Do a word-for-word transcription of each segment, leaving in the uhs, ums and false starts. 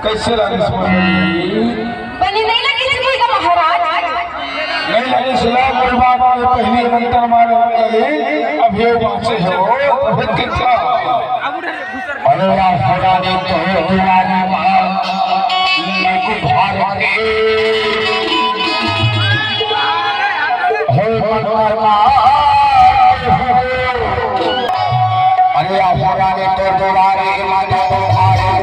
कइसे लागिस मंडली? बने नइ लगिस जी का महाराज? नइ लगिस ला, कोई बात नहीं, पहिली मंतर मारे मंडली, अब ये बात से हो, अब कितना? अरे राम रानी तो दुआरी माँ, नीक भारत के। हे मनोरमा, अरे आसरा ने तो दुआरी माँ, तो दुआरी।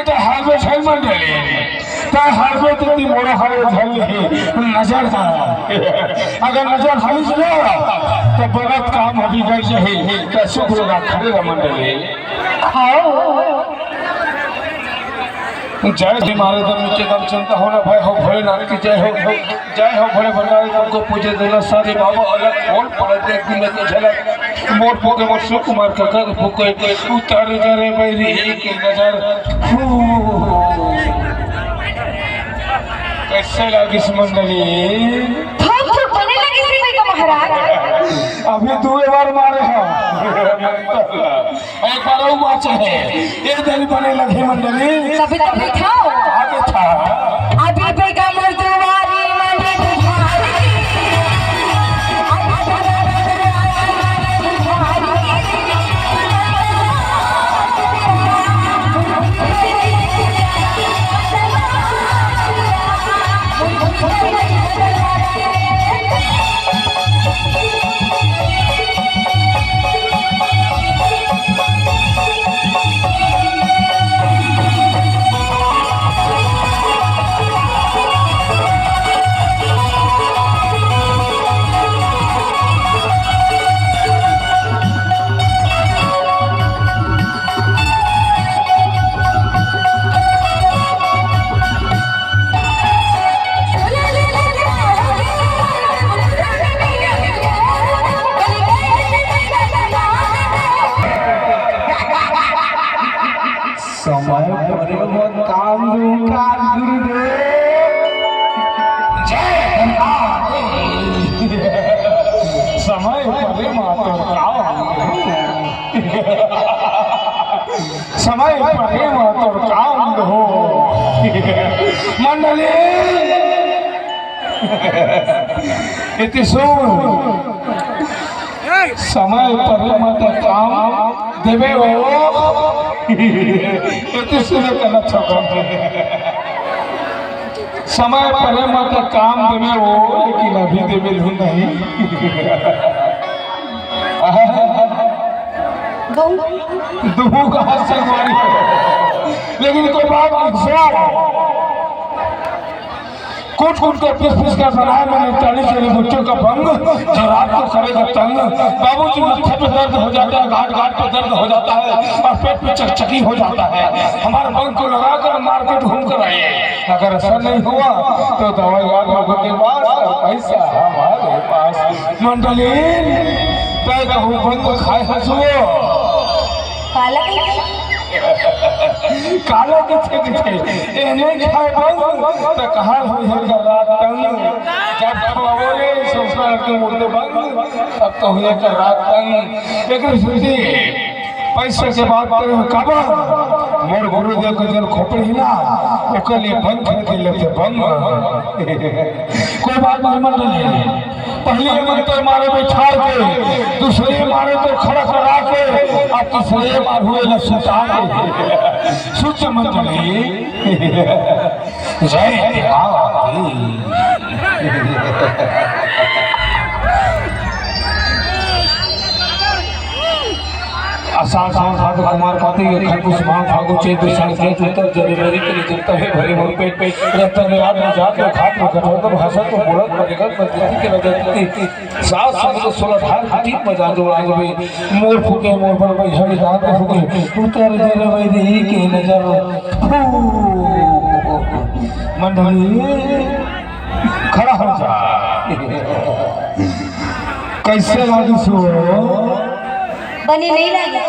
त हावे झन मंडली, त हावे त ती मोर हावे झन लिही, नजर दा। अगर नजर हलिस ना, त बगत काम ह बिगड़ जाही, त सुख लगा खड़े रह मंडली। हाँ। जय श्री मारे दम के दम चिंता होना भय हो भोलेनाथ की जय हो। जय हो भोले भंडारी, तुमको पूजे देना सारे बाबा अलग। कौन पड़त एक दिन में तो झलक मोर पोके मोर शिव कुमार का कर पोके उतारे जा रे बैरी एक नजर। हू। कइसे लागिस मंडली? थोक थोक बने लगिस रे भैया महाराज। अभी दू बार मारे हो। एक बार अउ बाँचे हे। ए दरी बने लगही मंडली। तभी तो बैठाओ। आगे था। अभी बेगा मोर दुआरी माने दुआरी। समय परे म काम दूं का गुरुदेव। जय धनबाद। समय परे मा तोर काम हो। समय परे मा तोर काम हो। मंडली, एती सुन। समय परे मा तोर काम देबे हो। एती सुन, कला छपा। समय परे मा तोर काम देबे हो, लेकिन अभी देबे धुन नहीं। दुहू का हाथ से मारी। लेकिन कोई बात नहीं, सुन। कूट कूट कर, पीस पीस कर बनाए मैंने तली तेरे बच्चों का भंग, जो रात को करेगा तंग। बाबूजी, माथे पे दर्द हो जाता है, गांठ गांठ पे दर्द हो जाता है और पेट पे चकचकी हो जाता है। हमारे बंग को लगा कर मार्केट घूम कर आए। अगर असर नहीं हुआ तो दवाई आप लोगों के पास और पैसा हमारे पास। मंडलीन, तय कहूँ बंग खाए हंसुओ। काला कहिथे? काला कहिथे, कहिथे। ए नइ खाए बंग, त कहाँ होई हे कर रात तंग। जब खवाओ रे ससुराल के मुर्दे बंग, तब तो होई हे कर रात तंग। एक सेती पैसा के बात करे हो काबर? मोर गुरुदेव के जेन खोपड़ी हे ना, ओकर लिए बंग खरीद लेते बंग। कोई बात नहीं, मंडली। पहले मंत्र मारे बिछार के, दूसरे मारे तो खड़ा करा के, अब तीसरे मार हुए न सुता के। सुच मंडली। जय देवा। आषाढ़ सावन भादो कुमार पाती, अखाढ़ पुस माघ फागु चैत बैसाख जेठ उत्तर जनवरी के लिए जनता है भरे मोर पेट। रतन याद में जात में घाट में कठोर भाषा तो बोलत बनेगत बंदती के नजर देती। सात समुद्र सोलह धार के तीर में जान जो आए वे। मोर फूके मोर पर बैठा भी दांत फूके। उतर दे रे वैदेही के नजर। फू। मंडली। खड़ा हो जा। कैसे लागिस हो? बने नहीं लागे।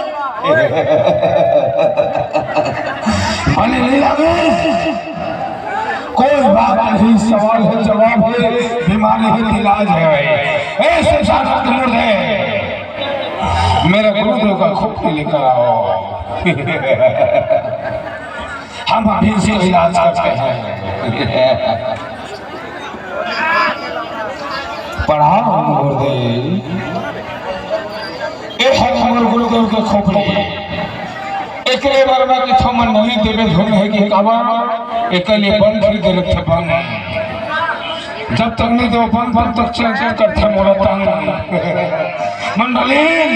बने नहीं लागे। कोई बात नहीं, सवाल है, जवाब है, बीमारी है, इलाज है। ऐसे जात के मुर्दे, मेरे गुरुदेव का खोपड़ी लेकर आओ। हम अभी इसका इलाज करते हैं। प्रणाम गुरुदेव। ए हरे मोर गुरुदेव के खोपड़ी। एकरे बर मैं किथो मन नहीं देवे धुन है कि काबर एकर लिए बंग खरीदे रखे बंग। जब तक नहीं देव बंग, तब तक चल चल करथे मोला तंग। मंडलीन,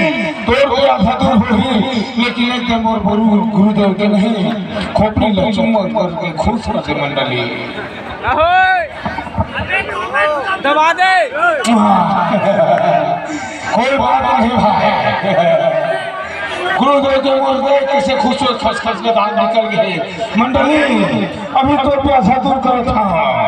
तोर के आधा दूर होही, लेकिन एक दिन मोर गुरु, गुरुदेव के नहीं, खोपड़ी ला चुम्बन करके खुश कर दे मंडलीन। अहोय! दबा दे। कोई बात नहीं भाई, गुरुदेव के मोर देख कैसे खुश हो, खस खस के दांत निकल गए। मंडली, अभी तो प्यासा दूर करत हंव।